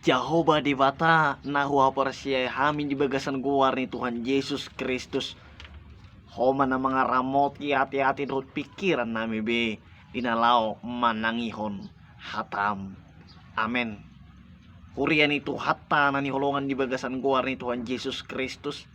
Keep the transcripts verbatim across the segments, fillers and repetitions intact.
Jahowa Debata na huhaporseai hami di bagasan goar ni Tuhan Jesus Kristus, Ho ma na mangaramoti ateate dohot pingkiran nami be di na laho manangihon hataM. Amen. Huria ni Tuhanta na hinaholongan di bagasan goar ni Tuhan Jesus Kristus,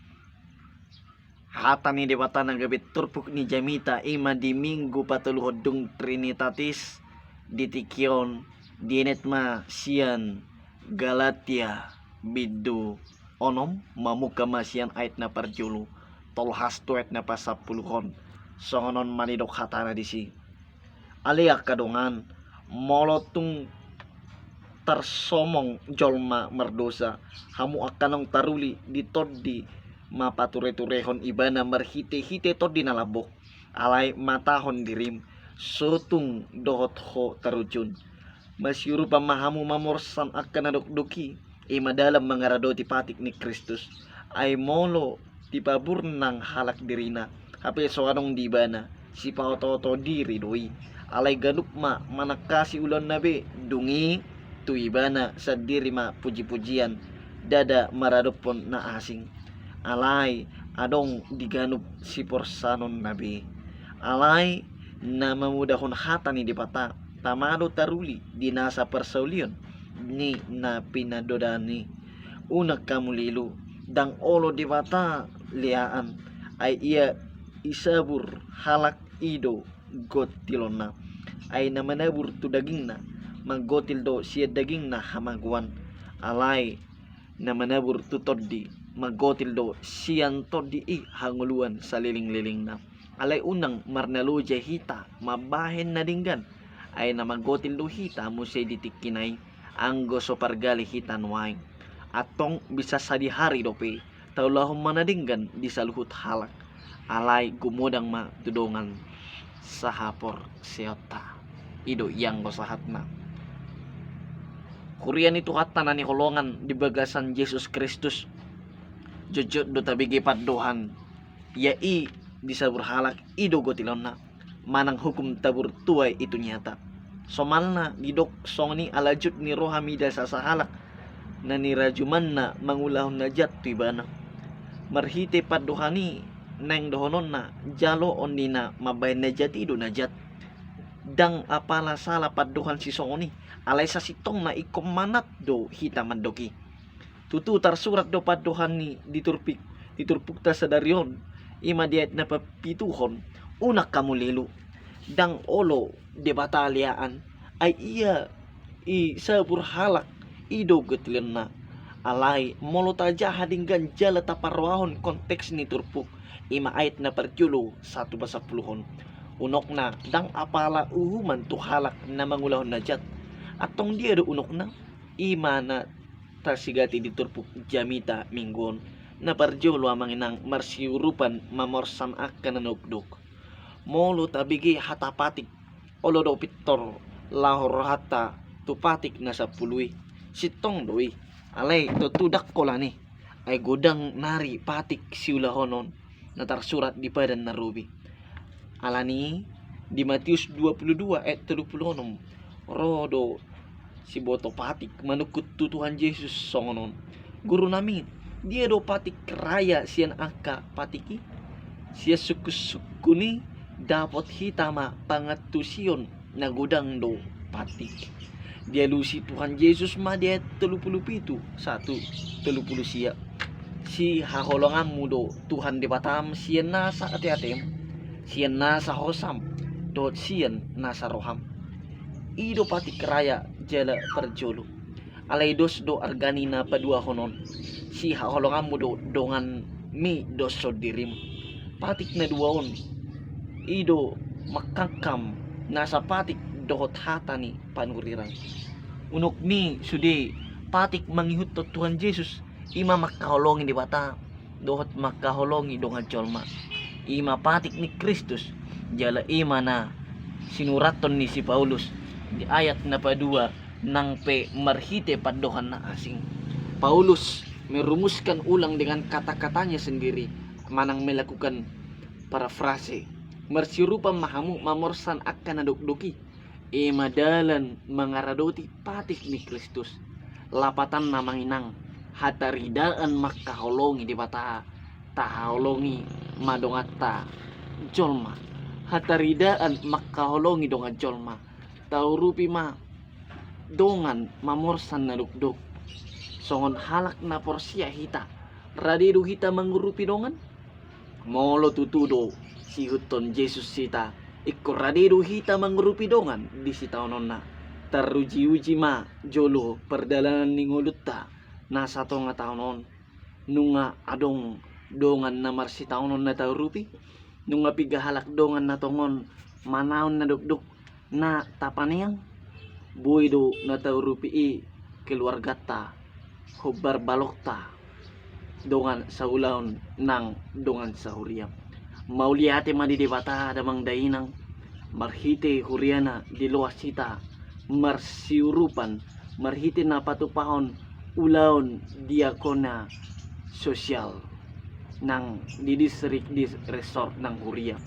hata ni Debata na gabe turpuk ni jamita i ma di Minggu patoluhon dung Trinitatis di tingki on, dienet ma sian Galatia bindu onom, mamungka ma sian ayat na parjolo tolhas tu ayat na pasampuluhon. Songon on ma didok hatana disi: Ale angka dongan, molo tung tarsomong jolma mardosa, hamu angka naung taruli di Tondi ma patureturehon ibana marhitehite tondi na lambok, alai matahon dirim, so tung dohot ho tarujun. Masiurupan ma hamu mamorsan angka na dokdok i, i ma dalan mangaradoti patik ni Kristus. Ai molo dipaburnang halak dirina, hape so adong di ibana, sipaotooto diri do i. Alai ganup ma manangkasi ulaonna be, dung i tu ibana sandiri ma pujipujian, ndada maradophon na asing. Alai adong di ganup siporsanonna be. Alai na mamodahon hata ni Debata, tama do taruli di nasa parsaulion ni na pinandodan i. Unang hamu lilu, ndang olo Debata leaan, ai ia i sabur halak i do gontilonna. Ai na manabur tu dagingna, manggotil do sian dagingna hamagoan. Alai na manabur tu Tondi, manggotil do sian Tondi i hangoluan salelenglelengna. Alai unang marnaloja hita mambahen na denggan, ai na manggotil do hita muse di tingkina i, anggo so pargale hita nuaeng. Antong bisa sadihari dope taulahon ma na denggan di saluhut halak, alai gumodang ma tu dongan sahaporseaonta. I do ianggo sahatna. Huria ni Tuhanta na hinaholongan di bagasan Jesus Kristus, jotjot do tabege pandohan, ia i di sabur halak i do gontilonna, manang hukum tabur tuai itu nyata. Somalna didok songon i ala jut ni roha mida sasahalak na nirajumanna mangulahon na jat tu ibana. Marhite pandohan i naeng dohononna, jaloon ni na mambahen na jat i do na jat. Ndang apala sala pandohan sisongon i, alai sasintongna ingkon manat do hita mandok i. Tutu tarsurat do pandohan i di turpuk, di turpukta sadari on, i ma di ayat na papituhon: Unang hamu lilu, ndang olo Debata leaan, ai ia i sabur halak i do gontilonna. Alai molo tajaha denggan jala taparrohahon konteks ni turpuk, i ma ayat na parjolo sahat tu pasampuluhon, unokna ndang apala uhuman tu halak na mangulahon na jat. Antong dia do unokna? I ma na tasigati di turpuk jamita Minggu on. Na parjolo, amang inang, marsiurupan mamorsan angka na dokdok. Molo tabege hata patik, olo do pintor laho rohanta tu patik na sampulu i. Sintong do i, alai tontu ndang holan i. Ai godang nari patik siulahonon na tarsurat di Padan na Robi. Alani i, di Matius dua pulu dua ayat tolu pulu onom, ro do siboto patik manungkun tu Tuhan Jesus songon on: Guru nami, dia do patik raya sian angka patik i? Sian sungkunsungkun i dapot hita ma pangantusion na godang do patik. Dialusi Tuhan Jesus ma di ayat tolu pulu pitu sahat tu tolu pulu sia: Sihaholonganmu do Tuhan Debatam sian nasa ateatem, sian nasa hosam, dohot sian nasa roham. I do patik raya jala parjolo. Alai dos do arga ni na paduahon on: Sihaholonganmu do donganmi doshon dirim. Patik na dua on i do mangkangkam nasa patik dohot hata ni panurirang. Unok ni sude, patik mangihuthon Tuhan Jesus i ma mangkaholongi Debata dohot mangkaholongi dongan jolma. I ma patik ni Kristus, jala i ma na sinurathon ni si Paulus di ayat na padua nang pe marhite pandohan na asing. Paulus merumuskan ulang dengan kata-katanya sendiri manang melakukan parafrase: Marsiurupan ma hamu mamorsan angka na dokdok i, i ma dalan mangaradoti patik ni Kristus. Lapatanna, amang inang, hataridaan mangkaholongi Debata, tahaholongi ma donganta jolma. Hataridaan mangkaholongi dongan jolma, taurupi ma dongan mamorsan na dokdok. Songon halak na porsea hita, rade do hita mangurupi dongan? Molo tutu do siihuthon Jesus hita, ingkon rade do hita mangurupi dongan di sitaononna. Tarujiuji ma jolo pardalanan ni ngolunta na satonga taon on. Nunga adong dongan na marsitaonon na taurupi? Nunga piga halak dongan na tongon manaon na dokdok na tapaneang? Boi do na taurupi i keluarganta, hombar balokta, dongan saulaon nang dongan sahuria. Mauliate ma di Debata, damang dainang, marhite huriana diloas hita marsiurupan, marhite na patupahon ulaon diakonia sosial nang di distrik, di resort nang huria.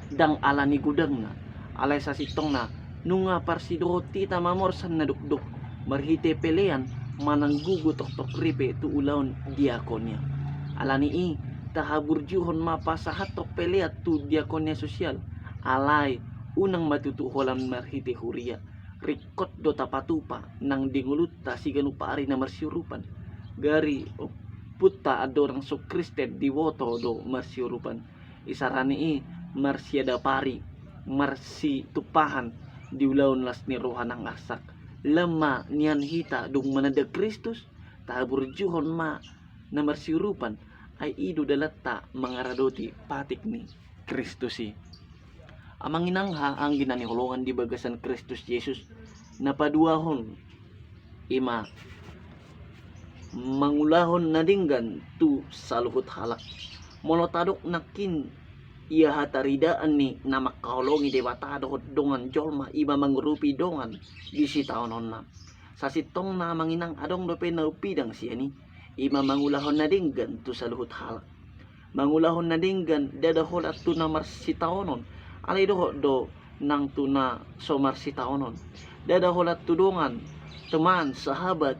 Ndang ala ni godangna, alai sasintongna nunga parsidohot hita mamorsan na dokdok marhite pelean manang gogo toktok ripe tu ulaon diakonia. Ala ni i, tahaburjuhon ma pasahathon pelean tu diakonia sosial, alai unang ma tutu holan marhite huria. Ringkot do tapatupa nang di ngolunta siganup ari na marsiurupan. Gari ompunta andorang so Kristen diboto do marsiurupan. Isarana i marsiadapari, marsitumpahan di ulaon las ni roha nang arsak. Lam ma nian hita dung mananda Kristus, tahaburjuhon ma na marsiurupan, ai i do dalanta mangaradoti patik ni Kristus i. Amang inang, haha anggi na hinaholongan di bagasan Kristus Jesus, na paduahon i ma mangulahon na denggan tu saluhut halak. Molo tadok nangkin ia hataridaan ni na mangkaholongi Debata dohot dongan jolma, i ma mangurupi dongan di sitaononna. Sasintongna, amang inang, adong dope na umpidang sian i, i ma mangulahon na denggan tu saluhut halak. Mangulahon na denggan ndada holan tu na marsitaonon, alai dohot do nang tu na so marsitaonon. Ndada holan tu dongan, teman, sahabat,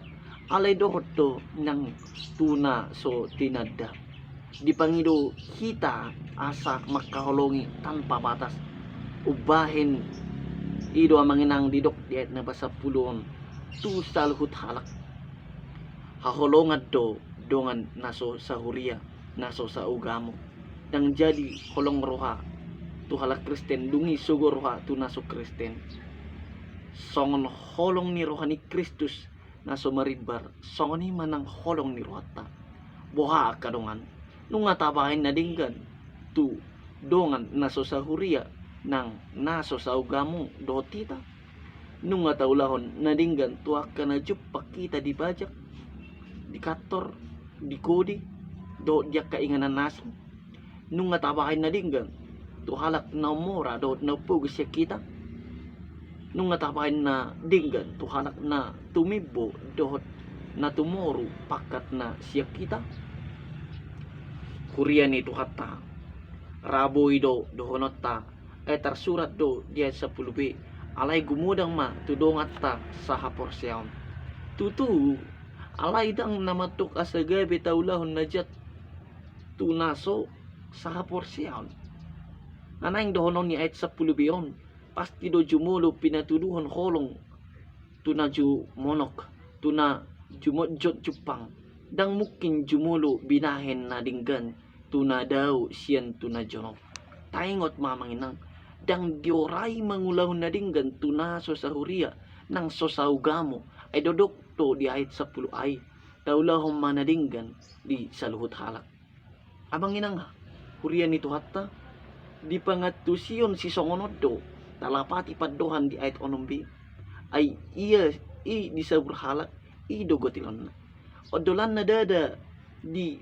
alai dohot do nang tu na so tinanda. Dipangido hita asa mangkaholongi tanpa batas. Umbahen i do, amang inang, didok di ayat na pasampulu on, tu saluhut halak. Haholongan do dongan na so sahuria, na so saugamo. Ndang jadi holong roha tu halak Kristen dung i sogo roha tu na so Kristen. Songon holong ni roha ni Kristus na so marimbar, songon i ma nang holong ni rohanta. Boha angka dongan, nunga tabahen na denggan tu dongan na so sahuria nang na so saugamo dohot hita? Nunga taulahon na denggan tu angka na jumpang hita di bajak, di kantor, di kode, dohot di angka inganan asing? Nunga tabahen na denggan tu halak na ummora dohot na umpogu sian hita? Nunga tabahen na denggan tu halak na tumimbo dohot na tumoru pangkatna sian hita? Huria ni Tuhanta, ra boi do dohononta, ai tarsurat do di ayat sampulu B, alai gumodang ma tu donganta sahaporseaon. Tutu, alai ndang na mandok asa gabe taulahon na jat tu na so sahaporseaon. Na naeng dohonon ni ayat sampulu B on, pasti do jumolo pinatuduhon holong tu na jumonok, tu na jumotjot jumpang. Ndang mungkin jumolo binahen na denggan tu na dao sian tu na jonok. Taingot ma, amang inang, ndang diorai mangulahon na denggan tu na so sahuria nang so saugamo. Ai didok do di ayat sampulu A i, taulahon ma na denggan di saluhut halak. Amang inang, huria ni Tuhanta, di pangantusion sisongon on do talapati pandohan di ayat onom B. Ai ia i disabur halak, i do gotilonna. Ondolanna ndada di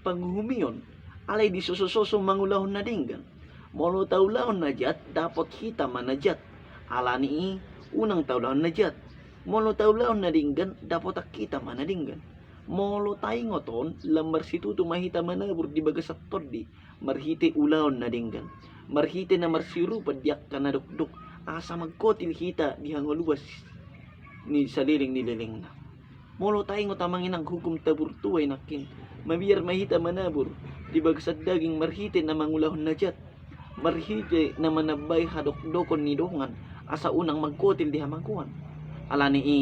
panguhumion, alai disosososo mangulahon na denggan. Molo taulahon na jat, dapot hita ma na jat. Ala ni i, unang taulahon na jat. Molo taulahon na denggan, dapotan hita ma na denggan. Molo taingot on, lam marsitutu ma hita manabur di bagasan tondi marhite ulaon na denggan, marhite na marsiurupan di angka na dokdok, asa manggotil hita di hangoluan ni saleleng ni lelengna. Molo taingot amang inang hukum tabur tua i nangkin, mabiar ma hita manabur di bagasan daging marhite na mangulahon na jat, marhite na manambai hadokdokon ni dongan, asa unang manggotil di hamagoan. Alani i,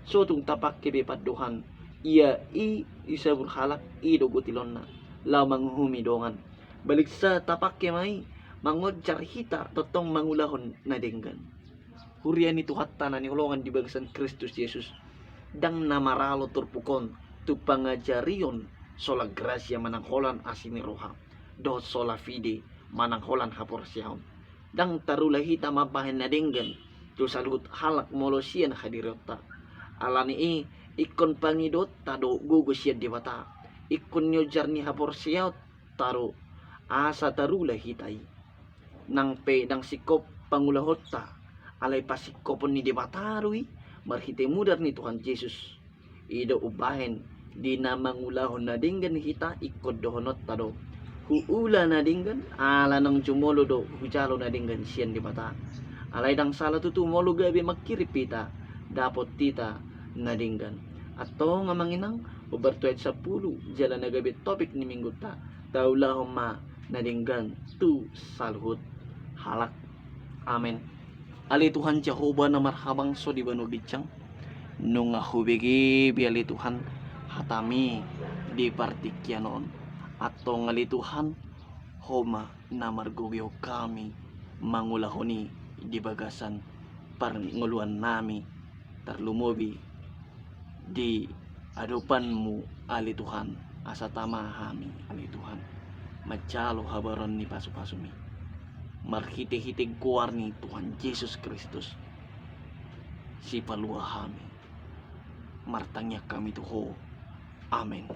so tung tapangke be pandohan, ia i disabur halak i do gotilonna, laho manguhumi dongan. Baliksa tapangke ma i mangonjar hita tongtong mangulahon na denggan. Huria ni Tuhanta na hinaholongan di bagasan Kristus Jesus, ndang na maralo turpuk on tu pangajarion sola gratia manang holan asi ni roha, dohot sola fide manang holan haporseaon. Ndang tarula hita mambahen na denggan tu saluhut halak molo sian hadirionta. Alani i, ingkon pangidoonta do gogo sian Debata, ingkon nionjar ni haporseaon taro, asa tarula hita i. Nang pe ndang singkop pangulahonta, alai pasingkopon ni Debata do i, marhite mudar ni Tuhan Jesus. I do umbahen di na mangulahon na denggan hita, ingkon dohononta do, huula na denggan, ala naung jumolo do hujalo na denggan sian Debata. Alai ndang sala tutu molo gabe mangkirim hita, dapot hita na denggan. Antong amang inang, hombar tu ayat sampulu, jala na gabe topik ni minggunta, taulahon ma na denggan tu saluhut halak. Amen. Ale Tuhan Jahowa na marhabangso di banua ginjang, nunga hubege be ale Tuhan hatami di partingkian on. Antong ale Tuhan, Ho ma na margogoihon hami mangulahon i di bagasan parngoluan nami, tarlumobi di adopanmu ale Tuhan, asa tama hami ale Tuhan manjalo habaruan ni pasupasumi, marhitehite goar ni Tuhan Jesus Kristus, Sipalua hami. Martangiang hami tu Ho. Amen.